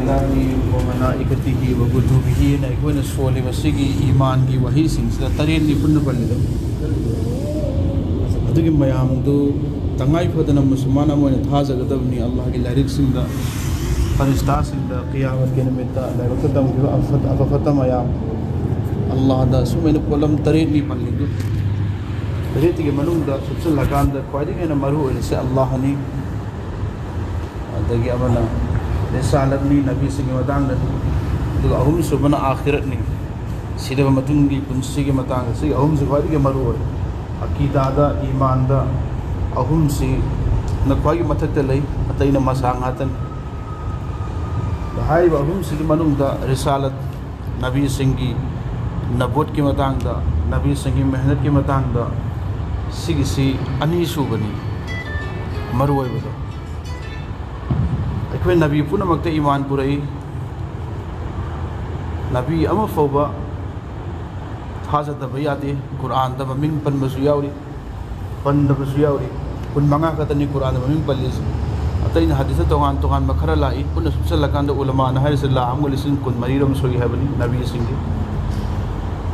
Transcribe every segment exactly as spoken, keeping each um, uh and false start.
ꯃꯂꯥꯏꯀꯥꯇꯤꯍꯤ ꯋ ꯃꯂꯥꯏꯀꯥꯇꯤꯍꯤ ꯋ ꯀꯨꯇꯨꯕꯤꯍꯤ ꯍꯥꯏꯅ ꯑꯩꯈꯣꯏꯅ ꯁꯣꯜꯂꯤꯕ ꯁꯤꯒꯤ ꯏꯃꯥꯟꯒꯤ ꯋꯥꯍꯩꯁꯤꯡꯁꯤꯗ ꯇꯔꯦꯠꯅꯤ ꯄꯨꯟꯅ ꯄꯜꯂꯤꯗꯣ꯫ ꯑꯗꯨꯒꯤ ꯃꯌꯥꯝꯗꯨ ꯇꯉꯥꯏ ꯐꯗꯅ ꯃꯨꯁꯜꯃꯥꯟ ꯑꯃ ꯑꯣꯏꯅ ꯊꯥꯖꯒꯗꯕꯅꯤ꯫ ꯑꯜꯂꯥꯍꯒꯤ ꯂꯥꯏꯔꯤꯛꯁꯤꯡꯗ, ꯐꯔꯤꯁꯇꯥꯁꯤꯡꯗ, ꯀꯤꯌꯥꯃꯠꯀꯤ ꯅꯨꯃꯤꯠꯇ ꯂꯥꯏꯕꯛꯇ ꯇꯝꯈꯤꯕ ꯑꯐ-, ꯑꯐ ꯐꯠꯇ ꯃꯌꯥꯝ, ꯑꯜꯂꯥꯍꯗ ꯁꯨꯃꯥꯏꯅ ꯄꯣꯠꯂꯝ ꯇꯔꯦꯠꯅꯤ ꯄꯜꯂꯤꯗꯨ꯫ ꯇꯔꯦꯠꯇꯨꯒꯤ ꯃꯅꯨꯡꯗ ꯁꯨꯞꯆꯜꯂꯀꯥꯟꯗ ꯈ꯭ꯋꯥꯏꯗꯒꯤ ꯍꯦꯟꯅ ꯃꯔꯨ ꯑꯣꯏꯔꯤꯁꯦ ꯑꯜꯂꯥꯍꯅꯤ꯫ ꯑꯗꯒꯤ ꯑꯃꯅ ꯔꯤꯁꯥꯂꯠꯅꯤ, ꯅꯕꯤꯁꯤꯡꯒꯤ ꯃꯇꯥꯡꯗꯅꯤ꯫ ꯑꯗꯨꯒ ꯑꯍꯨꯝꯁꯨꯕꯅ ꯑꯥꯈꯤꯔꯠꯅꯤ, ꯁꯤꯔꯕ ꯃꯇꯨꯡꯒꯤ ꯄꯨꯟꯁꯤꯒꯤ ꯃꯇꯥꯡꯗ꯫ ꯁꯤꯒꯤ ꯑꯍꯨꯝꯁꯤ ꯈ꯭ꯋꯥꯏꯗꯒꯤ ꯃꯔꯨ ꯑꯣꯏ꯫ ꯑꯀꯤꯗꯥꯗ, ꯏꯃꯥꯟꯗ ꯑꯍꯨꯝꯁꯤꯅ ꯈ꯭ꯋꯥꯏꯒꯤ ꯃꯊꯛꯇ ꯂꯩ, ꯑꯇꯩꯅ ꯃꯁꯥ ꯉꯥꯛꯇꯅꯤ꯫ ꯑꯗꯣ ꯍꯥꯏꯔꯤꯕ ꯑꯍꯨꯝꯁꯤꯒꯤ ꯃꯅꯨꯡꯗ ꯔꯤꯁꯥꯂꯠ, ꯅꯕꯤꯁꯤꯡꯒꯤ ꯅꯕꯣꯠꯀꯤ ꯃꯇꯥꯡꯗ, ꯅꯕꯤꯁꯤꯡꯒꯤ ꯃꯦꯍꯅꯠꯀꯤ ꯃꯇꯥꯡꯗ, ꯁꯤꯒꯤꯁꯤ ꯑꯅꯤꯁꯨꯕꯅꯤ ꯃꯔꯨ ꯑꯣꯏꯕꯗꯣ꯫ ꯑꯩꯈꯣꯏ ꯅꯕꯤ ꯄꯨꯝꯅꯃꯛꯇ ꯏꯃꯥꯟ ꯄꯨꯔꯛꯏ꯫ ꯅꯕꯤ ꯑꯃ ꯐꯥꯎꯕ ꯊꯥꯖꯗꯕ ꯌꯥꯗꯦ꯫ ꯀꯨꯔꯥꯟꯗ ꯃꯃꯤꯡ ꯄꯟꯕꯁꯨ ꯌꯥꯎꯔꯤ, ꯄꯟꯗꯕꯁꯨ ꯌꯥꯎꯔꯤ꯫ ꯀꯨꯟ ꯃꯉꯥ ꯈꯛꯇꯅꯤ ꯀꯨꯔꯥꯟꯗ ꯃꯃꯤꯡ ꯄꯜꯂꯤꯁꯦ꯫ ꯑꯇꯩꯅ ꯍꯗꯤꯁꯇ ꯇꯣꯉꯥꯟ ꯇꯣꯉꯥꯟꯕ ꯈꯔ ꯂꯥꯛꯏ꯫ ꯄꯨꯟꯅ ꯁꯨꯞꯆꯜꯂꯀꯥꯟꯗ ꯎꯂꯃꯥꯅ ꯍꯥꯏꯔꯤꯁꯦ ꯂꯥꯈ ꯑꯃꯒ ꯂꯤꯁꯤꯡ ꯀꯨꯟ ꯃꯔꯤꯔꯣꯝ ꯁꯨꯏ ꯍꯥꯏꯕꯅꯤ ꯅꯕꯤꯁꯤꯡꯒꯤ꯫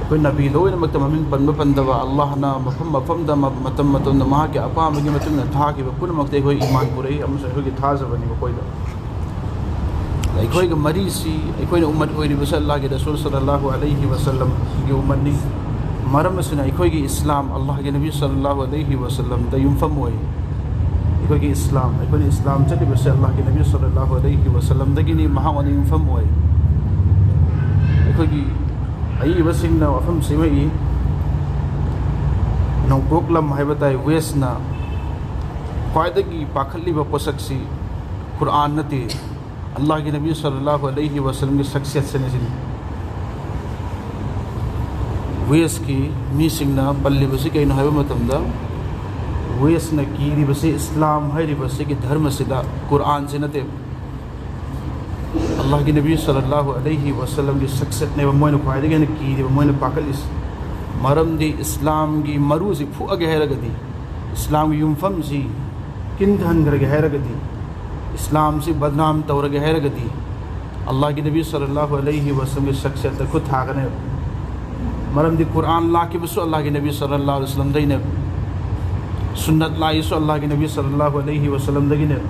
ꯑꯩꯈꯣꯏ ꯅꯕꯤ ꯂꯣꯏꯅꯃꯛꯇ ꯃꯃꯤꯡ ꯄꯟꯕ ꯄꯟꯗꯕ, ꯑꯜꯂꯥꯍꯅ ꯃꯐꯝ ꯃꯐꯝꯗ ꯃ-, ꯃꯇꯝ ꯃꯇꯝꯗ ꯃꯍꯥꯛꯀꯤ ꯑꯄꯥꯝꯕꯒꯤ ꯃꯇꯨꯡ ꯏꯟꯅ ꯊꯥꯈꯤꯕ ꯄꯨꯝꯅꯃꯛꯇ ꯑꯩꯈꯣꯏ ꯏꯃꯥꯟ ꯄꯨꯔꯛꯏ ꯑꯃꯁꯨꯡ ꯑꯩꯈꯣꯏꯒꯤ ꯊꯥꯖꯕꯅꯤ ꯃꯈꯣꯏꯗ꯫ ꯑꯩꯈꯣꯏꯒ ꯃꯔꯤꯁꯤ, ꯑꯩꯈꯣꯏꯅ ꯎꯝꯃꯠ ꯑꯣꯏꯔꯤꯕꯁꯤ ꯑꯜꯂꯥꯍꯒꯤ ꯔꯁꯨꯜ ꯁꯜꯂꯜꯂꯥꯍꯨ ꯑꯂꯩꯍꯤ ꯋꯁꯜꯂꯝꯒꯤ ꯎꯝꯃꯠꯅꯤ꯫ ꯃꯔꯝ ꯑꯁꯤꯅ ꯑꯩꯈꯣꯏꯒꯤ ꯏꯁꯂꯥꯝ ꯑꯜꯂꯥꯍꯒꯤ ꯅꯕꯤ ꯁꯜꯂꯜꯂꯥꯍꯨ ꯑꯂꯩꯍꯤ ꯋꯁꯜꯂꯝꯗ ꯌꯨꯝꯐꯝ ꯑꯣꯏ꯫ ꯑꯩꯈꯣꯏꯒꯤ ꯏꯁꯂꯥꯝ, ꯑꯩꯈꯣꯏꯅ ꯏꯁꯂꯥꯝ ꯆꯠꯂꯤꯕꯁꯦ ꯑꯜꯂꯥꯍꯒꯤ ꯅꯕꯤ ꯁꯜꯂꯜꯂꯥꯍꯨ ꯑꯂꯩꯍꯤ ꯋꯁꯜꯂꯝꯗꯒꯤꯅꯤ, ꯃꯍꯥꯛꯅ ꯌꯨꯝꯐꯝ ꯑꯣꯏ꯫ ꯑꯩꯈꯣꯏꯒꯤ ꯑꯏꯕꯁꯤꯡꯅ ꯋꯥꯐꯝ ꯁꯦꯝꯃꯛꯏ, ꯅꯣꯡꯄꯣꯛ ꯂꯝ ꯍꯥꯏꯕ ꯇꯥꯏ, ꯋꯦꯁꯅ ꯈ꯭ꯋꯥꯏꯗꯒꯤ ꯄꯥꯈꯠꯂꯤꯕ ꯄꯣꯠꯁꯛꯁꯤ ꯀꯨꯔꯥꯟ ꯅꯠꯇꯦ, ꯑꯜꯂꯥꯍꯒꯤ ꯅꯕꯤ ꯁꯜꯂꯜꯂꯥꯍꯨ ꯑꯂꯩꯍꯤ ꯋꯁꯜꯂꯝꯒꯤ ꯁꯛꯁꯦꯁꯟ ꯑꯁꯤꯅꯤ꯫ ꯋꯦꯁꯀꯤ ꯃꯤꯁꯤꯡꯅ ꯄꯜꯂꯤꯕꯁꯤ ꯀꯩꯅꯣ ꯍꯥꯏꯕ ꯃꯇꯝꯗ, ꯋꯦꯁꯅ ꯀꯤꯔꯤꯕꯁꯤ ꯏꯁꯂꯥꯝ ꯍꯥꯏꯔꯤꯕꯁꯤꯒꯤ ꯙꯔꯃꯁꯤꯗ ꯀꯨꯔꯥꯟꯁꯤ ꯅꯠꯇꯦ, ꯑꯜꯂꯥꯍꯒꯤ ꯅꯕꯤ ꯁꯜꯂꯜꯂꯥꯍꯨ ꯑꯂꯩꯍꯤ ꯋꯁꯜꯂꯝꯒꯤ ꯁꯛꯁꯦꯠꯅꯦꯕ ꯃꯣꯏꯅ ꯈ꯭ꯋꯥꯏꯗꯒꯤ ꯍꯦꯟꯅ ꯀꯤꯔꯤꯕ, ꯃꯣꯏꯅ ꯄꯥꯈꯠꯂꯤꯁꯤ꯫ ꯃꯔꯝꯗꯤ ꯏꯁꯂꯥꯝꯒꯤ ꯃꯔꯨꯁꯤ ꯐꯨꯛꯑꯒꯦ ꯍꯥꯏꯔꯒꯗꯤ, ꯏꯁꯂꯥꯝꯒꯤ ꯌꯨꯝꯐꯝꯁꯤ ꯀꯤꯟꯊꯍꯟꯈ꯭ꯔꯒꯦ ꯍꯥꯏꯔꯒꯗꯤ, ꯏꯁꯂꯥꯝꯁꯤ ꯕꯗꯅꯥꯝ ꯇꯧꯔꯒꯦ ꯍꯥꯏꯔꯒꯗꯤ, ꯑꯜꯂꯥꯍꯒꯤ ꯅꯕꯤ ꯁꯜꯂꯜꯂꯥꯍꯨ ꯑꯂꯩꯍꯤ ꯋꯁꯜꯂꯝꯒꯤ ꯁꯛꯁꯤꯌꯠꯇ ꯈꯨꯠ ꯊꯥꯒꯅꯦꯕ꯫ ꯃꯔꯝꯗꯤ ꯀꯨꯔꯥꯟ ꯂꯥꯛꯈꯤꯕꯁꯨ ꯑꯜꯂꯥꯍꯒꯤ ꯅꯕꯤ ꯁꯜꯂꯜꯂꯥꯍꯨ ꯑꯂꯩꯍꯤ ꯋꯁꯜꯂꯝꯗꯩꯅꯦꯕ꯫ ꯁꯨꯟꯅꯠ ꯂꯥꯛꯏꯁꯨ ꯑꯜꯂꯥꯍꯒꯤ ꯅꯕꯤ ꯁꯜꯂꯜꯂꯥꯍꯨ ꯑꯂꯩꯍꯤ ꯋꯁꯜꯂꯝꯗꯒꯤꯅꯦꯕ꯫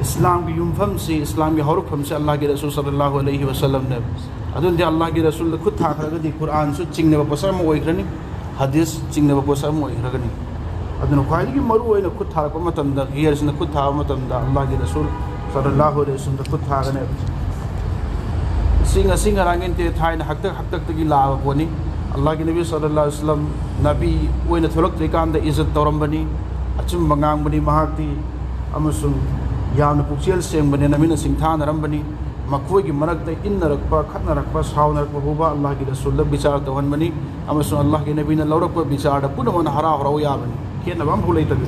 ꯏꯁꯂꯥꯝꯒꯤ ꯌꯨꯝꯐꯝꯁꯤ, ꯏꯁꯂꯥꯝꯒꯤ ꯍꯧꯔꯛꯐꯝꯁꯤ ꯑꯜꯂꯥꯍꯒꯤ ꯔꯁꯨꯜ ꯁꯜꯂꯜꯂꯥꯍꯨ ꯑꯂꯩꯍꯤ ꯋꯁꯜꯂꯝꯅꯦꯕ꯫ ꯑꯗꯨꯅꯗꯤ ꯑꯜꯂꯥꯍꯒꯤ ꯔꯁꯨꯜꯗ ꯈꯨꯠ ꯊꯥꯈ꯭ꯔꯒꯗꯤ ꯀꯨꯔꯥꯟꯁꯨ ꯆꯤꯡꯅꯕ ꯄꯣꯠꯁꯛ ꯑꯃ ꯑꯣꯏꯈ꯭ꯔꯅꯤ, ꯍꯗꯤꯁ ꯆꯤꯡꯅꯕ ꯄꯣꯠꯁꯛ ꯑꯃ ꯑꯣꯏꯈ꯭ꯔꯒꯅꯤ꯫ ꯑꯗꯨꯅ ꯈ꯭ꯋꯥꯏꯗꯒꯤ ꯃꯔꯨ ꯑꯣꯏꯅ ꯈꯨꯠ ꯊꯥꯔꯛꯄ ꯃꯇꯝꯗ, ꯒꯤꯌꯔꯁꯤꯅ ꯈꯨꯠ ꯊꯥꯕ ꯃꯇꯝꯗ ꯑꯜꯂꯥꯍꯒꯤ ꯔꯁꯨꯜ ꯁꯜꯂꯜꯂꯥꯍꯨ ꯑꯂꯩꯍꯤ ꯋꯁꯜꯂꯝꯗ ꯈꯨꯠ ꯊꯥꯒꯅꯦꯕ꯫ ꯁꯤ ꯉꯁꯤ ꯉꯔꯥꯡꯒꯤ ꯅꯠꯇꯦ, ꯊꯥꯏꯅ ꯍꯥꯛꯇꯛ ꯍꯥꯛꯇꯛꯇꯒꯤ ꯂꯥꯛꯑꯕ ꯄꯣꯠꯅꯤ꯫ ꯑꯜꯂꯥꯍꯒꯤ ꯅꯕꯤ ꯁꯜꯂꯜꯂꯥꯍꯨ ꯑꯂꯩꯍꯤ ꯋꯁꯜꯂꯝ ꯅꯕꯤ ꯑꯣꯏꯅ ꯊꯣꯛꯂꯛꯇ꯭ꯔꯤꯀꯥꯟꯗ ꯏꯖꯠ ꯇꯧꯔꯝꯕꯅꯤ, ꯑꯆꯨꯝꯕ ꯉꯥꯡꯕꯅꯤ ꯃꯍꯥꯛꯇꯤ, ꯑꯃꯁꯨꯡ ꯌꯥꯝꯅ ꯄꯨꯛꯆꯦꯜ ꯁꯦꯡꯕꯅꯦꯅ ꯃꯤꯅ ꯁꯤꯡꯊꯥꯅꯔꯝꯕꯅꯤ꯫ ꯃꯈꯣꯏꯒꯤ ꯃꯔꯛꯇ ꯏꯟꯅꯔꯛꯄ, ꯈꯠꯅꯔꯛꯄ, ꯁꯥꯎꯅꯔꯛꯄ ꯐꯥꯎꯕ ꯑꯜꯂꯥꯍꯒꯤ ꯔꯁꯨꯜꯗ ꯕꯤꯆꯥꯔ ꯇꯧꯍꯟꯕꯅꯤ꯫ ꯑꯃꯁꯨꯡ ꯑꯜꯂꯥꯍꯒꯤ ꯅꯕꯤꯅ ꯂꯧꯔꯛꯄ ꯕꯤꯆꯥꯔꯗ ꯄꯨꯝꯅꯃꯛꯅ ꯍꯔꯥꯎ ꯍꯔꯥꯎ ꯌꯥꯕꯅꯤ, ꯈꯦꯠꯅꯕ ꯑꯃꯐꯥꯎ ꯂꯩꯇꯕꯤ꯫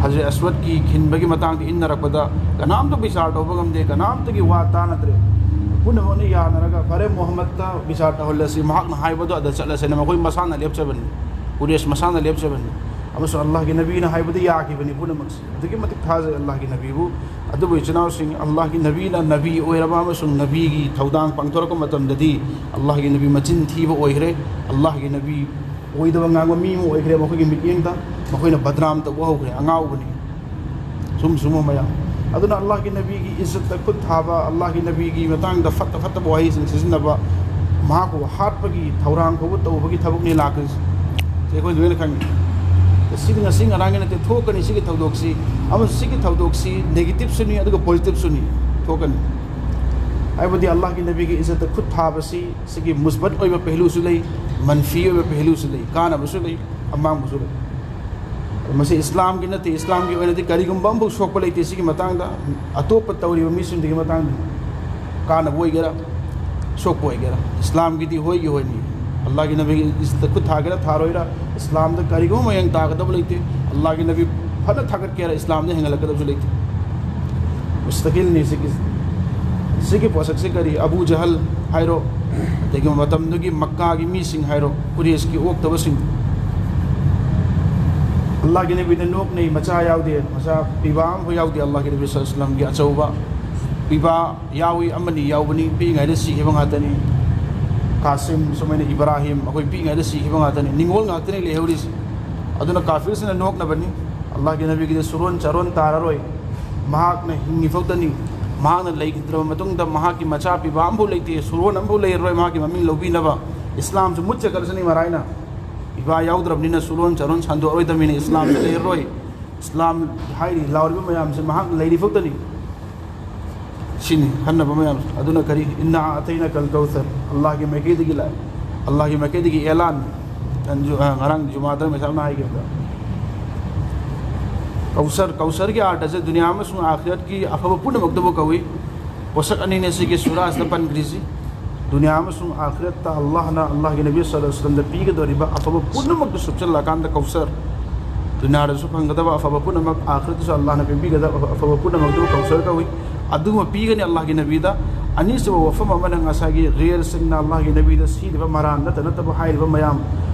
ꯍꯖꯔꯠ ꯑꯁꯋꯗꯀꯤ ꯈꯤꯟꯕꯒꯤ ꯃꯇꯥꯡꯗ ꯏꯟꯅꯔꯛꯄꯗ ꯀꯅꯥꯝꯇ ꯕꯤꯆꯥꯔ ꯇꯧꯕ ꯉꯝꯗꯦ, ꯀꯅꯥꯝꯇꯒꯤ ꯋꯥ ꯇꯥꯅꯗ꯭ꯔꯦ꯫ ꯄꯨꯝꯅꯃꯛꯅ ꯌꯥꯅꯔꯒ, "ꯐꯔꯦ, ꯃꯨꯍꯝꯃꯗꯇ ꯕꯤꯆꯥꯔ ꯇꯧꯍꯜꯂꯁꯤ, ꯃꯍꯥꯛꯅ ꯍꯥꯏꯕꯗꯣ ꯑꯗ ꯆꯠꯂꯁꯦꯅ" ꯃꯈꯣꯏ ꯃꯁꯥꯅ ꯂꯦꯞꯆꯕꯅꯤ, ꯀꯨꯔꯦꯁ ꯃꯁꯥꯅ ꯂꯦꯞꯆꯕꯅꯤ꯫ ꯑꯃꯁꯨꯡ ꯑꯜꯂꯥꯍꯒꯤ ꯅꯕꯤꯅ ꯍꯥꯏꯕꯗ ꯌꯥꯈꯤꯕꯅꯤ ꯄꯨꯝꯅꯃꯛꯁꯦ꯫ ꯑꯗꯨꯛꯀꯤ ꯃꯇꯤꯛ ꯊꯥꯖꯩ ꯑꯜꯂꯥꯍꯒꯤ ꯅꯕꯤꯕꯨ꯫ ꯑꯗꯨꯕꯨ ꯏꯆꯤꯟ ꯏꯅꯥꯎꯁꯤꯡ, ꯑꯜꯂꯥꯍꯒꯤ ꯅꯕꯤꯅ ꯅꯕꯤ ꯑꯣꯏꯔꯕ ꯑꯃꯁꯨꯡ ꯅꯕꯤꯒꯤ ꯊꯧꯗꯥꯡ ꯄꯥꯡꯊꯣꯔꯛꯄ ꯃꯇꯝꯗꯗꯤ ꯑꯜꯂꯥꯍꯒꯤ ꯅꯕꯤ ꯃꯆꯤꯟ ꯊꯤꯕ ꯑꯣꯏꯈ꯭ꯔꯦ, ꯑꯜꯂꯥꯍꯒꯤ ꯅꯕꯤ ꯑꯣꯏꯗꯕ ꯉꯥꯡꯕ ꯃꯤ ꯑꯃ ꯑꯣꯏꯈ꯭ꯔꯦ꯫ ꯃꯈꯣꯏꯒꯤ ꯃꯤꯠꯌꯦꯡꯗ ꯃꯈꯣꯏꯅ ꯕꯗꯅꯥꯝ ꯇꯧꯕ ꯍꯧꯈ꯭ꯔꯦ, ꯑꯉꯥꯎꯕꯅꯤ, ꯁꯨꯝ ꯁꯨꯝꯕ ꯃꯌꯥꯝ꯫ ꯑꯗꯨꯅ ꯑꯜꯂꯥꯍꯒꯤ ꯅꯕꯤꯒꯤ ꯏꯖꯠꯇ ꯈꯨꯠ ꯊꯥꯕ, ꯑꯜꯂꯥꯍꯒꯤ ꯅꯕꯤꯒꯤ ꯃꯇꯥꯡꯗ ꯐꯠꯇ ꯐꯠꯇꯕ ꯋꯥꯍꯩꯁꯤꯡ ꯁꯤꯖꯤꯟꯅꯕ, ꯃꯍꯥꯛꯄꯨ ꯍꯥꯠꯄꯒꯤ ꯊꯧꯔꯥꯡ ꯐꯥꯎꯕ ꯇꯧꯕꯒꯤ ꯊꯕꯛꯅꯤ ꯂꯥꯛꯇꯣꯏꯁꯦ꯫ ꯁꯤ ꯑꯩꯈꯣꯏ ꯂꯣꯏꯅ ꯈꯪꯉꯤ꯫ ꯁꯤꯗꯤ ꯉꯁꯤ ꯉꯔꯥꯡꯒꯤ ꯅꯠꯇꯦ, ꯊꯣꯛꯀꯅꯤ ꯁꯤꯒꯤ ꯊꯧꯗꯣꯛꯁꯤ꯫ ꯑꯃꯁꯨꯡ ꯁꯤꯒꯤ ꯊꯧꯗꯣꯛꯁꯤ ꯅꯦꯒꯦꯇꯤꯞꯁꯨꯅꯤ, ꯑꯗꯨꯒ ꯄꯣꯖꯤꯇꯤꯞꯁꯨꯅꯤ ꯊꯣꯛꯀꯅꯤ꯫ ꯍꯥꯏꯕꯗꯤ ꯑꯜꯂꯥꯍꯒꯤ ꯅꯕꯤꯒꯤ ꯏꯖꯠꯇ ꯈꯨꯠ ꯊꯥꯕꯁꯤ, ꯁꯤꯒꯤ ꯃꯨꯁꯕꯠ ꯑꯣꯏꯕ ꯄꯦꯍꯂꯨꯁꯨ ꯂꯩ, ꯃꯟꯐꯤ ꯑꯣꯏꯕ ꯄꯦꯍꯂꯨꯁꯨ ꯂꯩ, ꯀꯥꯟꯅꯕꯁꯨ ꯂꯩ, ꯑꯃꯥꯡꯕꯁꯨ ꯂꯩ꯫ ꯃꯁꯤ ꯏꯁꯂꯥꯝꯒꯤ ꯅꯠꯇꯦ, ꯏꯁꯂꯥꯝꯒꯤ ꯑꯣꯏꯅꯗꯤ ꯀꯔꯤꯒꯨꯝꯕ ꯑꯃꯐꯥꯎ ꯁꯣꯛꯄ ꯂꯩꯇꯦ ꯁꯤꯒꯤ ꯃꯇꯥꯡꯗ꯫ ꯑꯇꯣꯞꯄ ꯇꯧꯔꯤꯕ ꯃꯤꯁꯤꯡꯗꯨꯒꯤ ꯃꯇꯥꯡꯗ, ꯀꯥꯟꯅꯕ ꯑꯣꯏꯒꯦꯔꯥ, ꯁꯣꯛꯄ ꯑꯣꯏꯒꯦꯔꯥ, ꯏꯁꯂꯥꯝꯒꯤꯗꯤ ꯍꯣꯏꯒꯤ ꯍꯣꯏꯅꯤ꯫ ꯑꯜꯂꯥꯍꯒꯤ ꯅꯕꯤꯒꯤ ꯏꯖꯠꯇ ꯈꯨꯠ ꯊꯥꯒꯦꯔꯥ ꯊꯥꯔꯣꯏꯔꯥ, ꯏꯁꯂꯥꯝꯗ ꯀꯔꯤꯒꯨꯝꯕ ꯃꯌꯦꯡ ꯇꯥꯒꯗꯕ ꯂꯩꯇꯦ꯫ ꯑꯜꯂꯥꯍꯒꯤ ꯅꯕꯤ ꯐꯅ ꯊꯥꯒꯠꯀꯦꯔꯥ, ꯏꯁꯂꯥꯝꯗ ꯍꯦꯟꯒꯠꯂꯛꯀꯗꯕꯁꯨ ꯂꯩꯇꯦ꯫ ꯃꯨꯁꯇꯍꯤꯜꯅꯤ ꯁꯤꯒꯤ, ꯁꯤꯒꯤ ꯄꯣꯠꯁꯛꯁꯤ ꯀꯔꯤ? ꯑꯕꯨ ꯖꯍꯜ ꯍꯥꯏꯔꯣ, ꯑꯗꯒꯤ ꯃꯇꯝꯗꯨꯒꯤ ꯃꯛꯀꯥꯒꯤ ꯃꯤꯁꯤꯡ ꯍꯥꯏꯔꯣ, ꯀꯨꯔꯦꯁꯀꯤ ꯑꯣꯛꯇꯕꯁꯤꯡ꯫ ꯑꯜꯂꯥꯍꯒꯤ ꯅꯕꯤꯗ ꯅꯣꯛꯅꯩ, ꯃꯆꯥ ꯌꯥꯎꯗꯦ, ꯃꯆꯥ ꯄꯤꯕ ꯑꯃꯐꯥꯎ ꯌꯥꯎꯗꯦ꯫ ꯑꯜꯂꯥꯍꯒꯤ ꯅꯕꯤ ꯁꯜꯂꯜꯂꯥꯍꯨ ꯑꯂꯩꯍꯤ ꯋꯁꯜꯂꯝꯒꯤ ꯑꯆꯧꯕ ꯏꯕꯥ ꯌꯥꯎꯏ, ꯑꯃꯅꯤ ꯌꯥꯎꯕꯅꯤ, ꯄꯤꯛꯏꯉꯩꯗ ꯁꯤꯈꯤꯕ ꯉꯥꯛꯇꯅꯤ꯫ ꯀꯥꯁꯤꯝ, ꯁꯨꯃꯥꯏꯅ ꯏꯕ꯭ꯔꯥꯍꯤꯝ, ꯑꯩꯈꯣꯏ ꯄꯤꯛꯏꯉꯩꯗ ꯁꯤꯈꯤꯕ ꯉꯥꯛꯇꯅꯤ꯫ ꯅꯤꯡꯉꯣꯜ ꯉꯥꯛꯇꯅꯤ ꯂꯩꯍꯧꯔꯤꯁꯦ꯫ ꯑꯗꯨꯅ ꯀꯥꯐꯤꯔꯁꯤꯅ ꯅꯣꯛꯅꯕꯅꯤ꯫ ꯑꯜꯂꯥꯍꯒꯤ ꯅꯕꯤꯒꯤꯗꯤ ꯁꯨꯔꯣꯟ ꯆꯥꯔꯣꯟ ꯇꯥꯔꯔꯣꯏ꯫ ꯃꯍꯥꯛꯅ ꯍꯤꯡꯉꯤꯐꯥꯎꯗꯅꯤ꯫ ꯃꯍꯥꯛꯅ ꯂꯩꯈꯤꯗ꯭ꯔꯕ ꯃꯇꯨꯡꯗ ꯃꯍꯥꯛꯀꯤ ꯃꯆꯥ ꯄꯤꯕ ꯑꯃꯐꯥꯎ ꯂꯩꯇꯦ, ꯁꯨꯔꯣꯟ ꯑꯃꯐꯥꯎ ꯂꯩꯔꯔꯣꯏ ꯃꯍꯥꯛꯀꯤ ꯃꯃꯤꯡ ꯂꯧꯕꯤꯅꯕ꯫ ꯏꯁꯂꯥꯝꯁꯨ ꯃꯨꯠꯆꯈ꯭ꯔꯁꯅꯤ ꯃꯔꯥꯏꯅ꯫ ꯏꯕꯥ ꯌꯥꯎꯗ꯭ꯔꯕꯅꯤꯅ ꯁꯨꯔꯣꯟ ꯆꯥꯔꯣꯟ ꯁꯟꯗꯣꯛꯑꯔꯣꯏꯗꯕꯅꯤꯅ ꯏꯁꯂꯥꯝꯁꯨ ꯂꯩꯔꯔꯣꯏ꯫ ꯏꯁꯂꯥꯝ ꯍꯥꯏꯔꯤ ꯂꯥꯎꯔꯤꯕ ꯃꯌꯥꯝꯁꯦ ꯃꯍꯥꯛ ꯂꯩꯔꯤꯐꯥꯎꯗꯅꯤ꯫ ꯁꯤꯅꯤ ꯈꯟꯅꯕ ꯃꯌꯥꯝ꯫ ꯑꯗꯨꯅ ꯀꯔꯤ? "ꯏꯟꯅꯥ ꯑꯇꯩꯅ ꯀꯜ ꯀꯧꯁꯔ", ꯑꯜꯂꯥꯍꯒꯤ ꯃꯥꯏꯀꯩꯗꯒꯤ ꯂꯥꯛꯑꯦ, ꯑꯜꯂꯥꯍꯒꯤ ꯃꯥꯏꯀꯩꯗꯒꯤ ꯑꯦꯂꯥꯟ꯫ ꯑꯟꯖꯨ-, ꯑ, ꯉꯔꯥꯡ ꯖꯨꯃꯥꯗ ꯃꯦꯁꯥꯝꯅ ꯍꯥꯏꯈꯤꯕꯗ, ꯀꯧꯁꯔ, ꯀꯧꯁꯔꯒꯤ ꯑꯥꯔꯊꯁꯦ ꯗꯨꯅꯤꯌꯥ ꯑꯃꯁꯨꯡ ꯑꯥꯈꯤꯔꯠꯀꯤ ꯑꯐꯕ ꯄꯨꯝꯅꯃꯛꯇꯕꯨ ꯀꯧꯏ꯫ ꯄꯣꯠꯁꯛ ꯑꯅꯤꯅꯦ ꯁꯤꯒꯤ ꯁꯨꯔꯥꯁꯤꯗ ꯄꯟꯈ꯭ꯔꯤꯁꯤ꯫ ꯗꯨꯅꯤꯌꯥ ꯑꯃꯁꯨꯡ ꯑꯥꯈꯤꯔꯠꯇ ꯑꯜꯂꯥꯍꯅ ꯑꯜꯂꯥꯍꯒꯤ ꯅꯕꯤ ꯁꯜꯂꯜꯂꯥꯍꯨ ꯑꯂꯥꯏꯍꯤ ꯋꯥꯁꯜꯂꯝꯗ ꯄꯤꯒꯗꯧꯔꯤꯕ ꯑꯐꯕ ꯄꯨꯝꯅꯃꯛꯇꯨ ꯁꯨꯞꯆꯜꯂꯀꯥꯟꯗ ꯀꯧꯁꯔ꯫ ꯗꯨꯅꯤꯌꯥꯗꯁꯨ ꯐꯪꯒꯗꯕ ꯑꯐꯕ ꯄꯨꯝꯅꯃꯛ, ꯑꯥꯈꯤꯔꯠꯇꯁꯨ ꯑꯜꯂꯥꯍꯅ ꯄꯤꯕꯤꯒꯗꯕ ꯑꯐꯕ ꯄꯨꯝꯅꯃꯛꯇꯨ ꯀꯧꯁꯔ ꯀꯧꯏ꯫ ꯑꯗꯨꯃ ꯄꯤꯒꯅꯤ ꯑꯜꯂꯥꯍꯒꯤ ꯅꯕꯤꯗ꯫ ꯑꯅꯤꯁꯨꯕ ꯋꯥꯐꯝ ꯑꯃꯅ ꯉꯁꯥꯏꯒꯤ ꯔꯦꯜꯁꯤꯡꯅ ꯑꯜꯂꯥꯍꯒꯤ ꯅꯕꯤꯗ ꯁꯤꯔꯤꯕ ꯃꯔꯥꯟ ꯅꯠꯇ ꯅꯠꯇꯕ ꯍꯥꯏꯔꯤꯕ ꯃꯌꯥꯝ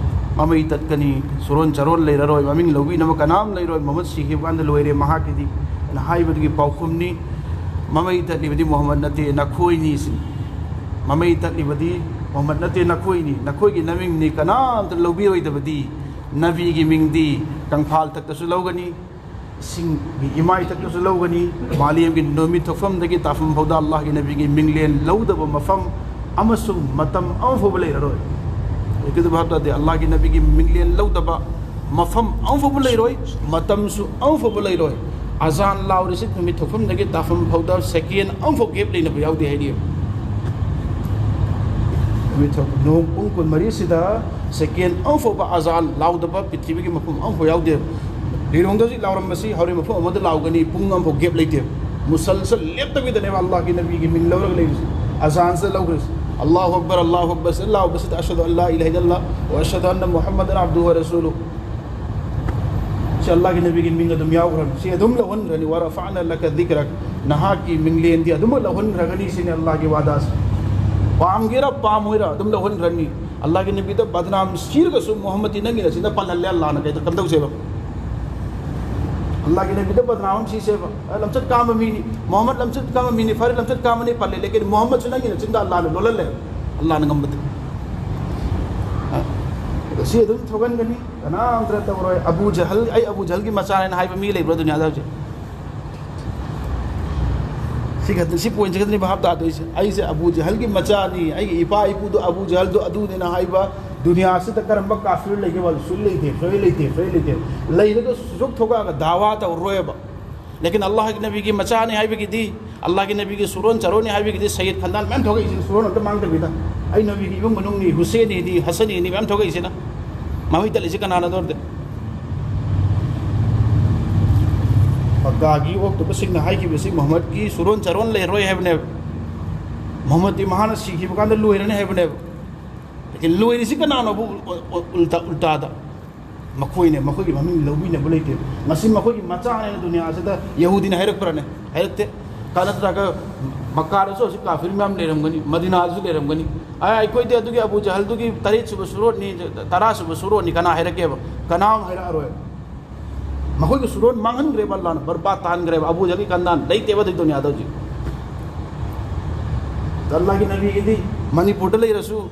ꯃꯃꯩ ꯇꯠꯀꯅꯤ, ꯁꯨꯔꯣꯟ ꯆꯥꯔꯣꯟ ꯂꯩꯔꯔꯣꯏ, ꯃꯃꯤꯡ ꯂꯧꯕꯤꯅꯕ ꯀꯅꯥꯝ ꯂꯩꯔꯣꯏ, ꯃꯨꯍꯝꯃꯗ ꯁꯤꯈꯤꯕ ꯀꯥꯟꯗ ꯂꯣꯏꯔꯦ ꯃꯍꯥꯛꯀꯤꯗꯤ, ꯑꯅ ꯍꯥꯏꯕꯗꯨꯒꯤ ꯄꯥꯎꯈꯨꯝꯅꯤ꯫ ꯃꯃꯩ ꯇꯠꯂꯤꯕꯗꯤ ꯃꯨꯍꯝꯃꯗ ꯅꯠꯇꯦ, ꯅꯈꯣꯏꯅꯤ ꯁꯤꯅꯤ꯫ ꯃꯃꯩ ꯇꯠꯂꯤꯕꯗꯤ ꯃꯨꯍꯝꯃꯗ ꯅꯠꯇꯦ, ꯅꯈꯣꯏꯅꯤ꯫ ꯅꯈꯣꯏꯒꯤ ꯅꯃꯤꯡꯅꯤ ꯀꯅꯥꯝꯇ ꯂꯧꯕꯤꯔꯣꯏꯗꯕꯗꯤ꯫ ꯅꯕꯤꯒꯤ ꯃꯤꯡꯗꯤ ꯀꯪꯐꯥꯜ ꯊꯛꯇꯁꯨ ꯂꯧꯒꯅꯤ, ꯏꯁꯤꯡꯒꯤ ꯏꯃꯥꯏꯊꯛꯇꯁꯨ ꯂꯧꯒꯅꯤ, ꯃꯥꯂꯦꯝꯒꯤ ꯅꯨꯃꯤꯠ ꯊꯣꯛꯐꯝꯗꯒꯤ ꯇꯥꯐꯝ ꯐꯥꯎꯗ ꯑꯜꯂꯥꯍꯒꯤ ꯅꯕꯤꯒꯤ ꯃꯤꯡꯂꯦꯟ ꯂꯧꯗꯕ ꯃꯐꯝ ꯑꯃꯁꯨꯡ ꯃꯇꯝ ꯑꯃꯐꯥꯎꯕ ꯂꯩꯔꯔꯣꯏ꯫ ꯍꯧꯖꯤꯛꯀꯤꯗꯨ ꯚꯥꯞ ꯇꯥꯗꯦ꯫ ꯑꯜꯂꯥꯍꯒꯤ ꯅꯕꯤꯒꯤ ꯃꯤꯡꯂꯦꯟ ꯂꯧꯗꯕ ꯃꯐꯝ ꯑꯃꯐꯥꯎꯕ ꯂꯩꯔꯣꯏ, ꯃꯇꯝꯁꯨ ꯑꯃꯐꯥꯎꯕ ꯂꯩꯔꯣꯏ꯫ ꯑꯖꯥꯟ ꯂꯥꯎꯔꯤꯁꯤ ꯅꯨꯃꯤꯠ ꯊꯣꯛꯐꯝꯗꯒꯤ ꯇꯥꯐꯝ ꯐꯥꯎꯗ ꯁꯦꯀꯦꯟ ꯑꯃꯐꯥꯎ ꯒꯦꯞ ꯂꯩꯅꯕ ꯌꯥꯎꯗꯦ ꯍꯥꯏꯔꯤ꯫ ꯅꯨꯃꯤꯠ ꯊꯣꯛ-, ꯅꯣꯡ ꯄꯨꯡ ꯀꯨꯟꯃꯔꯤꯁꯤꯗ ꯁꯦꯀꯦꯟ ꯑꯃꯐꯥꯎꯕ ꯑꯖꯥꯟ ꯂꯥꯎꯗꯕ ꯄ꯭ꯔꯤꯊꯤꯕꯤꯒꯤ ꯃꯐꯝ ꯑꯃꯐꯥꯎ ꯌꯥꯎꯗꯦꯕ꯫ ꯂꯤꯂꯣꯡꯗ ꯍꯧꯖꯤꯛ ꯂꯥꯎꯔꯝꯕꯁꯤ ꯍꯣꯔꯦꯟ ꯃꯐꯝ ꯑꯃꯗ ꯂꯥꯎꯒꯅꯤ, ꯄꯨꯡ ꯑꯃꯐꯥꯎ ꯒꯦꯞ ꯂꯩꯇꯦꯕ꯫ ꯃꯨꯁꯜꯁꯜ ꯂꯦꯞꯇꯕꯤꯗꯅꯦꯕ ꯑꯜꯂꯥꯍꯒꯤ ꯅꯕꯤꯒꯤ ꯃꯤꯡ ꯂꯧꯔꯒ ꯂꯩꯔꯤꯁꯤ, ꯑꯖꯥꯟꯁꯤꯗ ꯂꯧꯈ꯭ꯔꯤꯁꯤ꯫ "ꯑꯜꯂꯥꯍꯨ ꯑꯛꯕꯔ, ꯑꯜꯂꯥꯍꯨ ꯑꯛꯕꯔ" ꯁꯤꯗ ꯂꯥꯎꯕꯁꯤꯗ "ꯑꯁꯍꯗꯨ ꯑꯜ ꯂꯥ ꯏꯂꯥꯍ ꯏꯜꯂꯜꯂꯥꯍ ꯋꯥ ꯑꯁꯍꯗꯨ ꯑꯟꯅ ꯃꯨꯍꯝꯃꯗꯟ ꯑꯕꯗꯨꯍꯨ ꯋꯥ ꯔꯁꯨꯂꯨꯍꯨ"꯫ ꯁꯤ ꯑꯜꯂꯥꯍꯒꯤ ꯅꯕꯤꯒꯤ ꯃꯤꯡ ꯑꯗꯨꯝ ꯌꯥꯎꯈ꯭ꯔꯅꯤ꯫ ꯁꯤ ꯑꯗꯨꯝ ꯂꯧꯍꯟꯈ꯭ꯔꯅꯤ꯫ "ꯋꯥ ꯔꯐꯥꯅ ꯂꯀ ꯗꯤꯀ꯭ꯔꯛ", ꯅꯍꯥꯛꯀꯤ ꯃꯤꯡꯂꯦꯟꯗꯤ ꯑꯗꯨꯃꯛ ꯂꯧꯍꯟꯈ꯭ꯔꯒꯅꯤ ꯁꯤꯅꯤ ꯑꯜꯂꯥꯍꯒꯤ ꯋꯥꯗꯥꯁꯤ꯫ ꯄꯥꯝꯒꯦꯔꯥ ꯄꯥꯝꯃꯣꯏꯔꯥ ꯑꯗꯨꯝ ꯂꯧꯍꯟꯈ꯭ꯔꯅꯤ꯫ ꯑꯜꯂꯥꯍꯒꯤ ꯅꯕꯤꯗ ꯕꯗꯅꯥꯝ ꯁꯤꯔꯒꯁꯨ ꯃꯨꯍꯝꯃꯗꯤ ꯅꯪꯒꯤ ꯅꯆꯤꯟꯗ ꯄꯜꯍꯜꯂꯦ ꯑꯜꯂꯥꯍꯅ꯫ ꯀꯩꯗ ꯀꯝꯗꯧꯁꯦꯕ? ꯑꯜꯂꯥꯍꯒꯤ ꯅꯕꯤꯗ ꯕꯗꯅꯥꯝ ꯑꯃ ꯁꯤꯁꯦꯕ꯫ ꯑ, ꯂꯝꯆꯠ ꯀꯥꯝꯕ ꯃꯤꯅꯤ, ꯃꯨꯍꯝꯃꯗ ꯂꯝꯆꯠ ꯀꯥꯝꯕ ꯃꯤꯅꯤ, ꯐꯔꯦ, ꯂꯝꯆꯠ ꯀꯥꯝꯕꯅꯤ ꯄꯜꯂꯦ, ꯂꯦꯀꯤꯟ ꯃꯨꯍꯝꯃꯗꯁꯨ ꯅꯪꯒꯤ ꯅꯆꯤꯟꯗ ꯑꯜꯂꯥꯍꯅ ꯂꯣꯜꯍꯜꯂꯦ, ꯑꯜꯂꯥꯍꯅ ꯉꯝꯕꯗꯤ꯫ ꯑ, ꯑꯗꯣ ꯁꯤ ꯑꯗꯨꯝ ꯊꯣꯛꯍꯟꯒꯅꯤ, ꯀꯅꯥꯝꯇꯅ ꯇꯧꯔꯣꯏ꯫ ꯑꯕꯨ ꯖꯍꯜ, "ꯑꯩ ꯑꯕꯨ ꯖꯍꯜꯒꯤ ꯃꯆꯥꯅꯦꯅ" ꯍꯥꯏꯕ ꯃꯤ ꯂꯩꯕ꯭ꯔꯣ ꯗꯨꯅꯤꯌꯥꯗ ꯍꯧꯖꯤꯛ? ꯁꯤ ꯈꯛꯇ, ꯁꯤ ꯄꯣꯏꯟꯁꯤ ꯈꯛꯇꯅꯤ ꯚꯥꯞ ꯇꯥꯗꯣꯏꯁꯦ꯫ "ꯑꯩꯁꯦ ꯑꯕꯨ ꯖꯍꯜꯒꯤ ꯃꯆꯥꯅꯤ, ꯑꯩꯒꯤ ꯏꯄꯥ ꯏꯄꯨꯗꯣ ꯑꯕꯨ ꯖꯍꯜꯗꯣ ꯑꯗꯨꯅꯦꯅ" ꯍꯥꯏꯕ ꯗꯨꯅꯤꯌꯥꯁꯤꯗ ꯀꯔꯝꯕ ꯀꯥꯐꯤꯔ ꯂꯩꯒꯦ? ꯋꯥꯜ ꯁꯨ ꯂꯩꯇꯦ, ꯁꯨꯂꯩ ꯂꯩꯇꯦ, ꯁꯨꯂꯩ ꯂꯩꯇꯦ꯫ ꯂꯩꯔꯒ ꯁꯨꯛ ꯊꯣꯛꯂꯛꯑꯒ ꯗꯥꯋꯥ ꯇꯧꯔꯣꯏꯕ꯫ ꯂꯦꯀꯤꯟ ꯑꯜꯂꯥꯍꯒꯤ ꯅꯕꯤꯒꯤ ꯃꯆꯥꯅꯤ ꯍꯥꯏꯕꯒꯤꯗꯤ, ꯑꯜꯂꯥꯍꯒꯤ ꯅꯕꯤꯒꯤ ꯁꯨꯔꯣꯟ ꯆꯥꯔꯣꯟꯅꯤ ꯍꯥꯏꯕꯒꯤꯗꯤ ꯁꯌꯤꯗ ꯈꯟꯗꯥꯟ ꯃꯌꯥꯝ ꯊꯣꯛꯂꯛꯏꯁꯤꯅ, ꯁꯨꯔꯣꯟ ꯑꯝꯇ ꯃꯥꯡꯗꯕꯤꯗ꯫ "ꯑꯩ ꯅꯕꯤꯒꯤ ꯏꯃꯨꯡ ꯃꯅꯨꯡꯅꯤ, ꯍꯨꯁꯦꯟꯅꯤꯅꯤ, ꯍꯁꯟꯅꯤꯅꯤ" ꯃꯌꯥꯝ ꯊꯣꯛꯂꯛꯏꯁꯤꯅ꯫ ꯃꯃꯤꯡ ꯇꯠꯂꯤꯁꯤ ꯀꯅꯥꯅꯣ ꯑꯗꯨ ꯑꯣꯏꯔꯗꯤ? ꯃꯛꯀꯥꯒꯤ ꯑꯣꯛꯇꯕꯁꯤꯡꯅ ꯍꯥꯏꯈꯤꯕꯁꯤ ꯃꯨꯍꯝꯃꯗꯀꯤ ꯁꯨꯔꯣꯟ ꯆꯥꯔꯣꯟ ꯂꯩꯔꯣꯏ ꯍꯥꯏꯕꯅꯦꯕ꯫ ꯃꯨꯍꯝꯃꯗꯇꯤ ꯃꯍꯥꯛꯅ ꯁꯤꯈꯤꯕ ꯀꯥꯟꯗ ꯂꯣꯏꯔꯅꯤ ꯍꯥꯏꯕꯅꯦꯕ꯫ ꯂꯦꯀꯤꯟ ꯂꯣꯏꯔꯤꯁꯤ ꯀꯅꯥꯅꯣꯕꯨ ꯎ-, ꯎ-, ꯎꯜꯇꯥ, ꯎꯜꯇꯥꯗ? ꯃꯈꯣꯏꯅꯦ, ꯃꯈꯣꯏꯒꯤ ꯃꯃꯤꯡ ꯂꯧꯕꯤꯅꯕ ꯂꯩꯇꯦ꯫ ꯃꯁꯤ ꯃꯈꯣꯏꯒꯤ ꯃꯆꯥꯅꯦꯅ ꯗꯨꯅꯤꯌꯥ ꯑꯁꯤꯗ ꯌꯍꯨꯗꯤꯅ ꯍꯥꯏꯔꯛꯄ꯭ꯔꯅꯦ? ꯍꯥꯏꯔꯛꯇꯦ꯫ ꯀꯥ ꯅꯠꯇ꯭ꯔꯒ ꯃꯛꯀꯥꯗꯁꯨ ꯍꯧꯖꯤꯛ ꯀꯥꯐꯤꯔ ꯃꯌꯥꯝ ꯂꯩꯔꯝꯒꯅꯤ, ꯃꯗꯤꯅꯥꯗꯁꯨ ꯂꯩꯔꯝꯒꯅꯤ꯫ ꯑꯦ, ꯑꯩꯈꯣꯏꯗꯤ ꯑꯗꯨꯒꯤ ꯑꯕꯨ ꯖꯍꯜꯗꯨꯒꯤ ꯇꯔꯦꯠꯁꯨꯕ ꯁꯨꯔꯣꯠꯅꯤ, ꯇꯔꯥꯁꯨꯕ ꯁꯨꯔꯣꯠꯅꯤ ꯀꯅꯥ ꯍꯥꯏꯔꯛꯀꯦꯕ? ꯀꯅꯥ ꯑꯃ ꯍꯥꯏꯔꯛꯑꯔꯣꯏ꯫ ꯃꯈꯣꯏꯒꯤ ꯁꯨꯔꯣꯟ ꯃꯥꯡꯍꯟꯈ꯭ꯔꯦꯕ ꯑꯜꯂꯥꯍꯅ, ꯕꯔꯕꯥꯗ ꯇꯥꯍꯟꯈ꯭ꯔꯦꯕ꯫ ꯑꯕꯨ ꯖꯍꯜꯒꯤ ꯈꯟꯗꯥꯟ ꯂꯩꯇꯦꯕ ꯑꯗꯨꯒꯤ ꯗꯨꯅꯤꯌꯥꯗ ꯍꯧꯖꯤꯛ꯫ ꯑꯜꯂꯥꯍꯒꯤ ꯅꯕꯤꯒꯤꯗꯤ ꯃꯅꯤꯄꯨꯔꯗ ꯂꯩꯔꯁꯨ,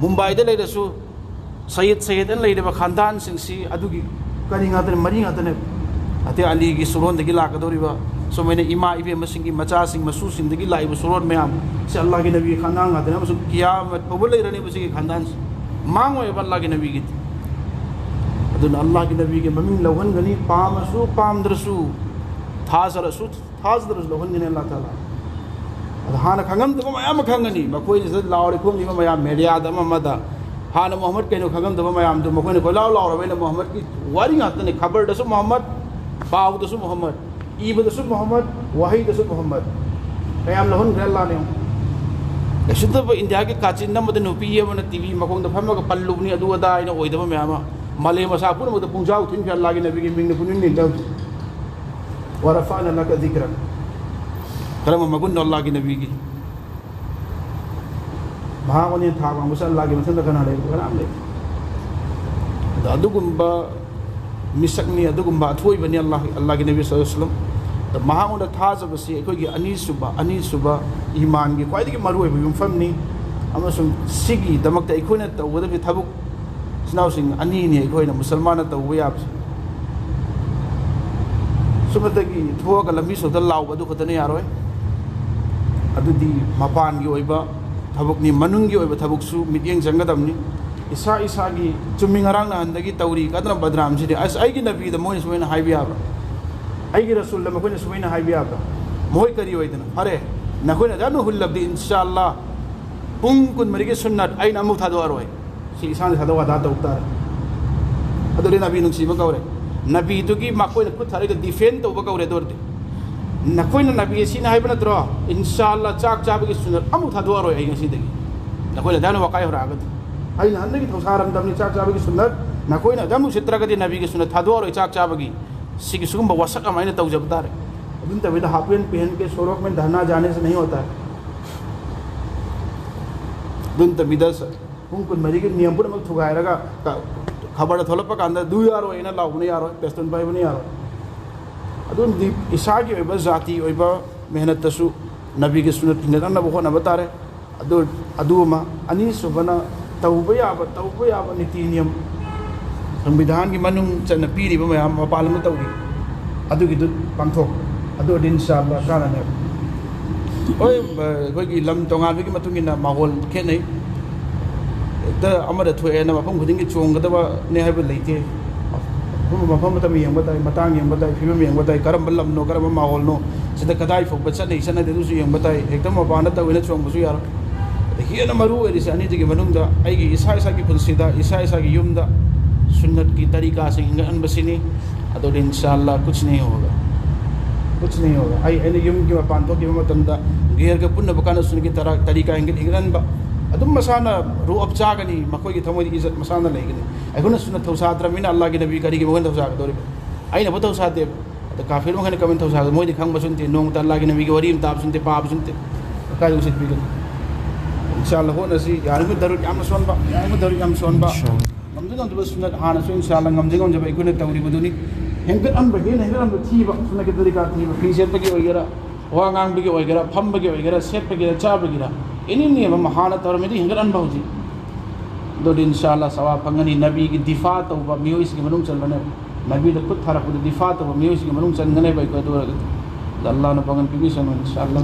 ꯃꯨꯝꯕꯥꯏꯗ ꯂꯩꯔꯁꯨ, ꯁꯌꯤꯗ, ꯁꯌꯤꯗ ꯑꯅ ꯂꯩꯔꯤꯕ ꯈꯥꯟꯗꯥꯟꯁꯤꯡꯁꯤ ꯑꯗꯨꯒꯤ ꯀꯔꯤ ꯉꯥꯛꯇꯅꯦ, ꯃꯔꯤ ꯉꯥꯛꯇꯅꯦ꯫ ꯑꯇꯩ ꯑꯂꯤꯒꯤ ꯁꯨꯔꯣꯟꯗꯒꯤ ꯂꯥꯛꯀꯗꯧꯔꯤꯕ, ꯁꯨꯃꯥꯏꯅ ꯏꯃꯥ ꯏꯕꯦꯝꯃꯁꯤꯡꯒꯤ ꯃꯆꯥꯁꯤꯡ ꯃꯁꯨꯁꯤꯡꯗꯒꯤ ꯂꯥꯛꯏꯕ ꯁꯨꯔꯣꯟ ꯃꯌꯥꯝ ꯁꯤ ꯑꯜꯂꯥꯍꯒꯤ ꯅꯕꯤꯒꯤ ꯈꯥꯟꯗꯥꯟ ꯉꯥꯛꯇꯅꯦ, ꯑꯃꯁꯨꯡ ꯀꯤꯌꯥꯃꯠ ꯐꯥꯎꯕ ꯂꯩꯔꯅꯦꯕ ꯁꯤꯒꯤ ꯈꯥꯟꯗꯥꯟꯁꯤ꯫ ꯃꯥꯡꯉꯣꯏꯕ ꯑꯜꯂꯥꯍꯒꯤ ꯅꯕꯤꯒꯤꯗꯤ꯫ ꯑꯗꯨꯅ ꯑꯜꯂꯥꯍꯒꯤ ꯅꯕꯤꯒꯤ ꯃꯃꯤꯡ ꯂꯧꯍꯟꯒꯅꯤ, ꯄꯥꯝꯃꯁꯨ ꯄꯥꯝꯗ꯭ꯔꯁꯨ, ꯊꯥꯖꯔꯁꯨ ꯊꯥꯖꯗ꯭ꯔꯁꯨ ꯂꯧꯍꯟꯒꯅꯤ ꯑꯜꯂꯥꯍ ꯇꯥꯂꯥ꯫ ꯑꯗ ꯍꯥꯟꯅ ꯈꯪꯉꯝꯗꯕ ꯃꯌꯥꯝ ꯑꯃ ꯈꯪꯒꯅꯤ꯫ ꯃꯈꯣꯏꯅ ꯁꯤꯗ ꯂꯥꯎꯔꯤ ꯈꯣꯡꯂꯤꯕ ꯃꯌꯥꯝ, ꯃꯦꯗꯤꯌꯥꯗ ꯑꯃ ꯑꯃꯗ, ꯍꯥꯟꯅ ꯃꯨꯍꯝꯃꯗ ꯀꯩꯅꯣ ꯈꯪꯉꯝꯗꯕ ꯃꯌꯥꯝꯗꯨ ꯃꯈꯣꯏꯅ ꯀꯣꯏꯂꯥꯎ ꯂꯥꯎꯔꯕꯅꯤꯅ ꯃꯨꯍꯝꯃꯗꯀꯤ ꯋꯥꯔꯤ ꯉꯥꯛꯇꯅꯤ꯫ ꯈꯕꯔꯗꯁꯨ ꯃꯨꯍꯝꯃꯗ, ꯄꯥꯎꯗꯁꯨ ꯃꯨꯍꯝꯃꯗ, ꯏꯕꯗꯁꯨ ꯃꯨꯍꯝꯃꯗ, ꯋꯥꯍꯩꯗꯁꯨ ꯃꯨꯍꯝꯃꯗ꯫ ꯀꯌꯥꯝ ꯂꯧꯍꯟꯈ꯭ꯔꯦ ꯑꯜꯂꯥꯍꯅ ꯌꯦꯡꯉꯨ꯫ ꯀꯩꯁꯨ ꯅꯠꯇꯕ ꯏꯟꯗꯤꯌꯥꯒꯤ ꯀꯥꯆꯤꯟ ꯑꯃꯗ ꯅꯨꯄꯤ ꯑꯃꯅ ꯇꯤ ꯚꯤ ꯃꯈꯣꯡꯗ ꯐꯝꯃꯒ ꯄꯜꯂꯨꯕꯅꯤ, ꯑꯗꯨ ꯑꯗꯥ ꯍꯥꯏꯅ ꯑꯣꯏꯗꯕ ꯃꯌꯥꯝ ꯑꯃ꯫ ꯃꯥꯂꯦꯝ ꯑꯁꯥ ꯄꯨꯝꯅꯃꯛꯇ ꯄꯨꯡꯖꯥꯎ ꯊꯤꯟꯈ꯭ꯔꯦ ꯑꯜꯂꯥꯍꯒꯤ ꯅꯕꯤꯒꯤ ꯃꯤꯡꯅ ꯄꯨꯡꯅꯤꯟ ꯅꯤꯟꯗ ꯍꯧꯖꯤꯛ꯫ ورفعنا لك ذكرك. ꯀꯔꯝꯕ ꯃꯒꯨꯟꯅꯣ ꯑꯜꯂꯥꯍꯒꯤ ꯅꯕꯤꯒꯤ? ꯃꯍꯥꯛ ꯑꯣꯏꯅ ꯊꯥꯛ ꯋꯥꯡꯕꯁꯨ ꯑꯜꯂꯥꯍꯒꯤ ꯃꯊꯪꯗ ꯀꯅꯥ ꯂꯩ? ꯀꯅꯥꯝ ꯂꯩ꯫ ꯑꯗ ꯑꯗꯨꯒꯨꯝꯕ ꯃꯤꯁꯛꯅꯤ, ꯑꯗꯨꯒꯨꯝꯕ ꯑꯊꯣꯏꯕꯅꯤ ꯑꯜꯂꯥꯍ, ꯑꯜꯂꯥꯍꯒꯤ ꯅꯕꯤ ꯁꯜꯂꯜꯂꯥꯍꯨ ꯑꯂꯩꯍꯤ ꯋꯥꯁꯜꯂꯝ꯫ ꯑꯗ ꯃꯍꯥꯛꯉꯣꯟꯗ ꯊꯥꯖꯕꯁꯤ ꯑꯩꯈꯣꯏꯒꯤ ꯑꯅꯤꯁꯨꯕ, ꯑꯅꯤꯁꯨꯕ ꯏꯃꯥꯟꯒꯤ ꯈ꯭ꯋꯥꯏꯗꯒꯤ ꯃꯔꯨꯑꯣꯏꯕ ꯌꯨꯝꯐꯝꯅꯤ꯫ ꯑꯃꯁꯨꯡ ꯁꯤꯒꯤꯗꯃꯛꯇ ꯑꯩꯈꯣꯏꯅ ꯇꯧꯒꯗꯕ ꯊꯕꯛ, ꯏꯆꯤꯟ ꯏꯅꯥꯎꯁꯤꯡ, ꯑꯅꯤꯅꯤ ꯑꯩꯈꯣꯏꯅ ꯃꯨꯁꯜꯃꯥꯟꯅ ꯇꯧꯕ ꯌꯥꯕꯁꯤ꯫ ꯁꯨꯞꯅꯇꯒꯤ ꯊꯣꯛꯑꯒ ꯂꯝꯕꯤ ꯁꯣꯔꯣꯛꯇ ꯂꯥꯎꯕ ꯑꯗꯨ ꯈꯛꯇꯅ ꯌꯥꯔꯣꯏ꯫ ꯑꯗꯨꯗꯤ ꯃꯄꯥꯟꯒꯤ ꯑꯣꯏꯕ ꯊꯕꯛꯅꯤ, ꯃꯅꯨꯡꯒꯤ ꯑꯣꯏꯕ ꯊꯕꯛꯁꯨ ꯃꯤꯠꯌꯦꯡ ꯆꯪꯒꯗꯕꯅꯤ꯫ ꯏꯁꯥ ꯏꯁꯥꯒꯤ ꯆꯨꯝꯃꯤ, ꯉꯔꯥꯡ ꯅꯍꯥꯟꯗꯒꯤ ꯇꯧꯔꯤ ꯀꯗꯅ ꯕꯗꯅꯥꯝꯁꯤꯗꯤ, ꯑꯁ, ꯑꯩꯒꯤ ꯅꯕꯤꯗ ꯃꯣꯏꯅ ꯁꯨꯃꯥꯏꯅ ꯍꯥꯏꯕ ꯌꯥꯕ꯭ꯔꯥ? ꯑꯩꯒꯤ ꯔꯁꯨꯜꯗ ꯃꯈꯣꯏꯅ ꯁꯨꯃꯥꯏꯅ ꯍꯥꯏꯕ ꯌꯥꯕ꯭ꯔꯥ? ꯃꯈꯣꯏ ꯀꯔꯤ ꯑꯣꯏꯗꯅ? ꯐꯔꯦ, ꯅꯈꯣꯏꯅ ꯑꯗꯨꯝ ꯍꯨꯜꯂꯕꯗꯤ, ꯏꯟꯁꯥ ꯑꯜꯂꯥ, ꯄꯨꯡ ꯀꯨꯟꯃꯔꯤꯒꯤ ꯁꯨꯟꯅꯠ ꯑꯩꯅ ꯑꯃꯨꯛ ꯊꯥꯗꯣꯛꯑꯔꯣꯏ꯫ ꯁꯤ ꯏꯁꯥꯅ ꯊꯥꯗꯣꯛ ꯑꯗꯥ ꯇꯧ ꯇꯥꯔꯦ꯫ ꯑꯗꯨꯗꯤ ꯅꯕꯤ ꯅꯨꯡꯁꯤꯕ ꯀꯧꯔꯦ꯫ ꯅꯕꯤꯗꯨꯒꯤ ꯃꯈꯣꯏꯅ ꯈꯨꯠ ꯊꯥꯔꯒ ꯗꯤꯐꯦꯟ ꯇꯧꯕ ꯀꯧꯔꯦ꯫ ꯑꯗꯨ ꯑꯣꯏꯔꯗꯤ ꯅꯈꯣꯏꯅ ꯅꯕꯤ ꯑꯁꯤꯅ ꯍꯥꯏꯕ ꯅꯠꯇ꯭ꯔꯣ, ꯏꯟꯁꯥ ꯑꯜꯂꯥ, ꯆꯥꯛ ꯆꯥꯕꯒꯤ ꯁꯨꯟꯅꯠ ꯑꯃꯨꯛ ꯊꯥꯗꯣꯛꯑꯔꯣꯏ ꯑꯩ ꯉꯁꯤꯗꯒꯤ꯫ ꯅꯈꯣꯏꯅ ꯑꯗꯨꯃꯥꯏꯅ ꯋꯥꯀꯥꯏ ꯍꯧꯔꯛꯑꯒꯗꯤ, ꯑꯩꯅ ꯍꯟꯗꯛꯀꯤ ꯊꯧꯁꯥꯔꯝꯗꯕꯅꯤ ꯆꯥꯛ ꯆꯥꯕꯒꯤ ꯁꯨꯟꯅꯠ, ꯅꯈꯣꯏꯅ ꯑꯗꯨꯃꯨꯛ ꯎꯁꯤꯠꯇ꯭ꯔꯒꯗꯤ ꯅꯕꯤꯒꯤ ꯁꯨꯟꯅꯠ ꯊꯥꯗꯣꯛꯑꯔꯣꯏ ꯆꯥꯛ ꯆꯥꯕꯒꯤ꯫ ꯁꯤꯒꯤ ꯁꯤꯒꯨꯝꯕ ꯋꯥꯁꯛ ꯑꯃ ꯑꯩꯅ ꯇꯧꯖꯕ ꯇꯥꯔꯦ꯫ ꯑꯗꯨ ꯅꯠꯇꯕꯤꯗ ꯍꯥꯞ ꯄꯦꯟ ꯄꯦꯟ ꯀꯦ ꯁꯣꯔꯣꯛ ꯃꯦꯟ ꯙꯔꯅꯥ ꯖꯥꯅꯦ ꯁꯦ ꯅꯍꯤ ꯍꯣꯇꯥ ꯍꯦ꯫ ꯑꯗꯨ ꯅꯠꯇꯕꯤꯗ ꯁ-, ꯄꯨꯡ ꯀꯨꯟꯃꯔꯤꯒꯤ ꯅꯤꯌꯝ ꯄꯨꯝꯅꯃꯛ ꯊꯨꯒꯥꯏꯔꯒ ꯀ-, ꯈꯕꯔꯗ ꯊꯣꯛꯂꯛꯄ ꯀꯥꯟꯗ "ꯗꯨ ꯌꯥꯔꯣꯏ" ꯍꯥꯏꯅ ꯂꯥꯎꯕꯅ ꯌꯥꯔꯣꯏ, ꯄꯦꯁꯇꯣꯟ ꯄꯥꯏꯕꯅ ꯌꯥꯔꯣꯏ꯫ ꯑꯗꯨꯝꯗꯤ ꯏꯁꯥꯒꯤ ꯑꯣꯏꯕ ꯖꯥꯇꯤ ꯑꯣꯏꯕ ꯃꯦꯍꯅꯠꯇꯁꯨ ꯅꯕꯤꯒꯤ ꯁꯨꯟꯅꯠ ꯍꯤꯡꯒꯠꯅꯅꯕ ꯍꯣꯠꯅꯕ ꯇꯥꯔꯦ꯫ ꯑꯗꯨ, ꯑꯗꯨ ꯑꯃ꯫ ꯑꯅꯤꯁꯨꯕꯅ ꯇꯧꯕ ꯌꯥꯕ, ꯇꯧꯕ ꯌꯥꯕ ꯅꯤꯇꯤ ꯅꯤꯌꯝ, ꯁꯪꯕꯤꯙꯥꯟꯒꯤ ꯃꯅꯨꯡ ꯆꯟꯅ ꯄꯤꯔꯤꯕ ꯃꯌꯥꯝ ꯃꯄꯥꯟ ꯂꯝꯗ ꯇꯧꯔꯤ, ꯑꯗꯨꯒꯤꯗꯨ ꯄꯥꯡꯊꯣꯛ꯫ ꯑꯗꯨ ꯑꯣꯏꯔꯗꯤ ꯏꯟꯁꯥ ꯑꯜꯂꯥ ꯀꯥꯟꯅꯅꯦꯕ꯫ ꯍꯣꯏ, ꯑꯩꯈꯣꯏꯒꯤ ꯂꯝ ꯇꯣꯉꯥꯟꯕꯒꯤ ꯃꯇꯨꯡ ꯏꯟꯅ ꯃꯥꯍꯣꯜ ꯈꯦꯠꯅꯩ꯫ ꯍꯦꯛꯇ ꯑꯃꯗ ꯊꯣꯛꯑꯦꯅ ꯃꯐꯝ ꯈꯨꯗꯤꯡꯒꯤ ꯆꯣꯡꯒꯗꯕꯅꯦ ꯍꯥꯏꯕ ꯂꯩꯇꯦ꯫ ꯃꯐꯝ, ꯃꯐꯝ ꯃꯇꯝ ꯌꯦꯡꯕ ꯇꯥꯏ, ꯃꯇꯥꯡ ꯌꯦꯡꯕ ꯇꯥꯏ, ꯐꯤꯕꯝ ꯌꯦꯡꯕ ꯇꯥꯏ, ꯀꯔꯝꯕ ꯂꯝꯅꯣ, ꯀꯔꯝꯕ ꯃꯥꯍꯣꯜꯅꯣ, ꯁꯤꯗ ꯀꯗꯥꯏ ꯐꯥꯎꯕ ꯆꯠꯅꯩ ꯆꯠꯅꯗꯦ ꯑꯗꯨꯁꯨ ꯌꯦꯡꯕ ꯇꯥꯏ꯫ ꯍꯦꯛꯇ ꯃꯄꯥꯟꯗ ꯇꯧꯋꯦꯅ ꯆꯣꯡꯕꯁꯨ ꯌꯥꯔꯣꯏ꯫ ꯑꯗ ꯍꯦꯟꯅ ꯃꯔꯨ ꯑꯣꯏꯔꯤꯁꯦ ꯑꯅꯤꯗꯨꯒꯤ ꯃꯅꯨꯡꯗ ꯑꯩꯒꯤ ꯏꯁꯥ ꯏꯁꯥꯒꯤ ꯄꯨꯟꯁꯤꯗ, ꯏꯁꯥ ꯏꯁꯥꯒꯤ ꯌꯨꯝꯗ ꯁꯨꯟꯅꯠꯀꯤ ꯇꯔꯤꯀꯥꯁꯤꯡ ꯍꯤꯡꯒꯠꯍꯟꯕꯁꯤꯅꯤ꯫ ꯑꯗꯨꯗꯤ ꯏꯟꯁꯥ ꯑꯜꯂꯥ ꯀꯨꯆ ꯅꯍꯤ ꯍꯣꯒꯥ, ꯀꯨꯆ ꯅꯍꯤ ꯍꯣꯒꯥ꯫ ꯑꯩ, ꯑꯩꯅ ꯌꯨꯝꯒꯤ ꯃꯄꯥꯟ ꯊꯣꯛꯈꯤꯕ ꯃꯇꯝꯗ ꯒꯦꯔꯒ ꯄꯨꯟꯅꯕ ꯀꯥꯟꯗ ꯁꯨꯟꯅꯠꯀꯤ ꯇꯔꯥ-, ꯇꯔꯤꯀꯥ ꯍꯤꯡꯒꯠ-, ꯍꯤꯡꯒꯠꯍꯟꯕ꯫ ꯑꯗꯨꯝ ꯃꯁꯥꯅ ꯔꯣ ꯑꯞ ꯆꯥꯒꯅꯤ, ꯃꯈꯣꯏꯒꯤ ꯊꯃꯣꯏꯗ ꯏꯖꯠ ꯃꯁꯥꯅ ꯂꯩꯒꯅꯤ꯫ ꯑꯩꯈꯣꯏꯅ ꯁꯨꯟꯅꯠ ꯊꯧꯁꯥꯗ꯭ꯔꯕꯅꯤꯅ ꯑꯜꯂꯥꯒꯤ ꯅꯕꯤ ꯀꯔꯤꯒꯤ ꯃꯈꯣꯏꯅ ꯊꯧꯁꯥꯒꯗꯧꯔꯤꯕ? ꯑꯩꯅꯕꯨ ꯊꯧꯁꯥꯗꯦꯕ꯫ ꯑꯗ ꯀꯥꯐꯤꯔ ꯃꯈꯩꯅ ꯀꯃꯥꯏꯅ ꯊꯧꯁꯥꯒꯗ? ꯃꯣꯏꯗꯤ ꯈꯪꯕꯁꯨ ꯅꯠꯇꯦ, ꯅꯣꯡꯃꯇ ꯑꯜꯂꯥꯒꯤ ꯅꯕꯤꯒꯤ ꯋꯥꯔꯤ ꯑꯃ ꯇꯥꯕꯁꯨ ꯅꯠꯇꯦ, ꯄꯥꯕꯁꯨ ꯅꯠꯇꯦ꯫ ꯀꯥꯏꯗ ꯎꯁꯤꯠꯄꯤꯒꯅꯤ? ꯏꯟꯁꯥ ꯑꯜꯂꯥ ꯍꯣꯠꯅꯁꯤ, ꯌꯥꯔꯤꯕ ꯗꯔꯨꯗ ꯌꯥꯝꯅ ꯁꯣꯟꯕ, ꯌꯥꯔꯤꯕ ꯗꯔꯨꯗ ꯌꯥꯝ ꯁꯣꯟꯕ꯫ ꯏꯟꯁꯥ ꯑꯜꯂꯥ꯫ ꯉꯝꯖ ꯉꯝꯖꯕ ꯁꯨꯅꯠ ꯍꯥꯟꯅꯁꯨ ꯏꯟꯁꯥ ꯑꯜꯂꯥ ꯉꯝꯖ ꯉꯝꯖꯕ ꯑꯩꯈꯣꯏꯅ ꯇꯧꯔꯤꯕꯗꯨꯅꯤ꯫ ꯍꯦꯟꯒꯠꯍꯟꯕ, ꯍꯦꯟꯅ ꯍꯦꯟꯒꯠꯍꯟꯕ ꯊꯤꯕ, ꯁꯨꯅꯠꯀꯤ ꯇꯔꯤꯀꯥ ꯊꯤꯕ, ꯐꯤ ꯁꯦꯠꯄꯒꯤ ꯑꯣꯏꯒꯦꯔꯥ, ꯋꯥ ꯉꯥꯡꯕꯒꯤ ꯑꯣꯏꯒꯦꯔꯥ, ꯐꯝꯕꯒꯤ ꯑꯣꯏꯒꯦꯔꯥ, ꯁꯦꯠꯄꯒꯤꯔ, ꯆꯥꯕꯒꯤꯔ, ꯑꯦꯅꯤ ꯅꯤꯌꯝ ꯑꯃ ꯍꯥꯟꯅ ꯇꯧꯔꯝꯃꯤꯗꯤ ꯍꯦꯟꯒꯠꯍꯟꯕ ꯍꯧꯖꯤꯛ꯫ ꯑꯗꯨꯗꯤ ꯏꯟꯁꯥ ꯑꯜꯂꯥ ꯁꯋꯥꯕ ꯐꯪꯒꯅꯤ꯫ ꯅꯕꯤꯒꯤ ꯗꯤꯐꯥ ꯇꯧꯕ ꯃꯤꯑꯣꯏꯁꯤꯡꯒꯤ ꯃꯅꯨꯡ ꯆꯟꯕꯅꯦꯕ꯫ ꯅꯕꯤꯗ ꯈꯨꯠ ꯊꯥꯔꯛꯄꯗ ꯗꯤꯐꯥ ꯇꯧꯕ ꯃꯤꯑꯣꯏꯁꯤꯡꯒꯤ ꯃꯅꯨꯡ ꯆꯟꯒꯅꯦꯕ ꯑꯩꯈꯣꯏ꯫ ꯑꯗꯨ ꯑꯣꯏꯔꯒꯗꯤ ꯑꯗ ꯑꯜꯂꯥꯅ ꯄꯥꯡꯒꯟ ꯄꯤꯕꯤꯁꯅꯨ ꯏꯟꯁꯥ ꯑꯜꯂꯥ꯫